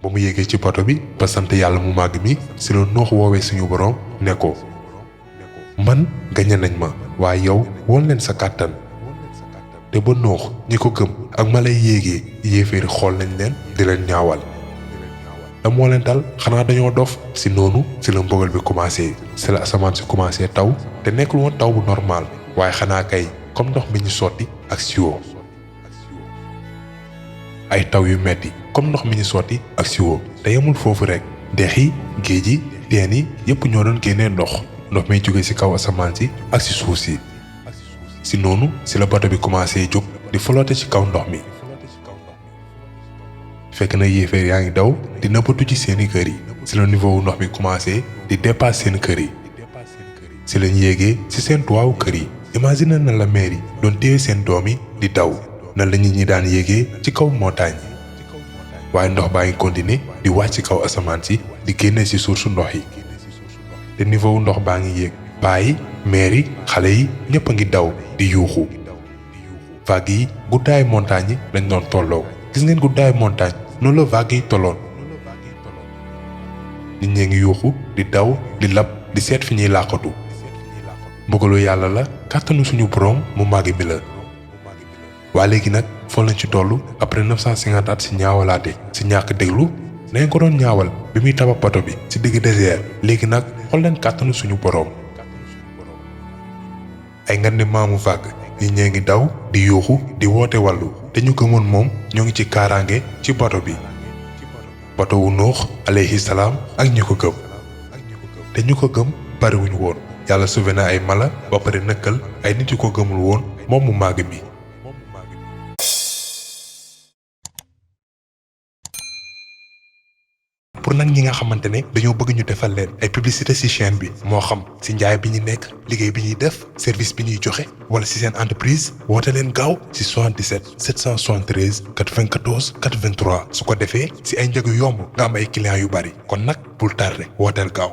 ba mu yéegee ci bato bi ba sant yàlla mu màgg mi si la Noox woowee suñu borom ne ko man gañe nañ ma waaye yow woon leen sa kàttan te ba Noox ñi ko gëm ak ma lay yéegee yéeféeri xool nañ leen di leen ñaawal da moo leen dal xanaa dañoo dof si noonu si la mbugal bi commencé si la asamaan si commencé taw te nekkul woon taw bu normal waaye xanaa kay comme ndox mi ñu sotti ak siwo ay taw yu metti comme ndox mi ñu sotti ak siwo te yemul foofu rek dex yi géej yi teen yi yépp ñoo doon génnee ndox may jóge ci kaw asamaan si ak ci suuf si si noonu si la bato bi commencé jóg di flotter ci kaw ndox mi fekk na yéeféer yaa ngi daw di nëbbatu ci seeni kër yi si la niveau wu ndox mi commencé di dépasser seen kër yi si lañ yéegee ci seen toitu kër yi imagine na la mère yi doon téye seen doom yi di daw na la nit ñi daan yéegee ci kaw montagne yi waaye ndox baa ngi continuer di wàcc ci kaw asamaan si di génne ci source ndox yi te niveau wu ndox baa ngi yéeg paa yi mère yi xale yi ñëpp a ngi daw di yuuxu vague yi guddaay montagne yi lañ doon tolloo gis ngeen guddaay montagne noonu la vague yi tolloon nit ñee ngi yuuxu di daw di lab di seet fi ñuy làqatu mbugalu yàlla la kàttanu suñu borom mu màgg bi la waa léegi nag fool lañ ci toll après 950 at si ñaawalaate si ñàkk déglu nañ ko doon ñaawal bi muy tabax bato bi si digg désert léegi nag xool leen kàttanu suñu borom ay ngandi maamu vague nit ñee ngi daw di yuuxu di woote wàllu te ñu gëmoon moom ñoo ngi ci kaaraange ci bato bi bato wu Noox alayhi salaam ak ñi ko gëm te ñu ko gëm bariwuñu woon yàlla sauvé na ay mala ba pare nëkkal ay nit yu ko gëmul woon moom mu màgg mi pour nag ñi nga xamante ne dañoo bëgg ñu defal leen ay publicité ci chaîne bi moo xam ci njaay bi ñu nekk liggéey bi ñuy def service bi ñuy joxe wala ci seen entreprise woote leen gaaw ci 77 773 94 83 su ko defee ci ay njëg yu yomb nga am ay clients yu bari kon nag bul tardé wooteel gaaw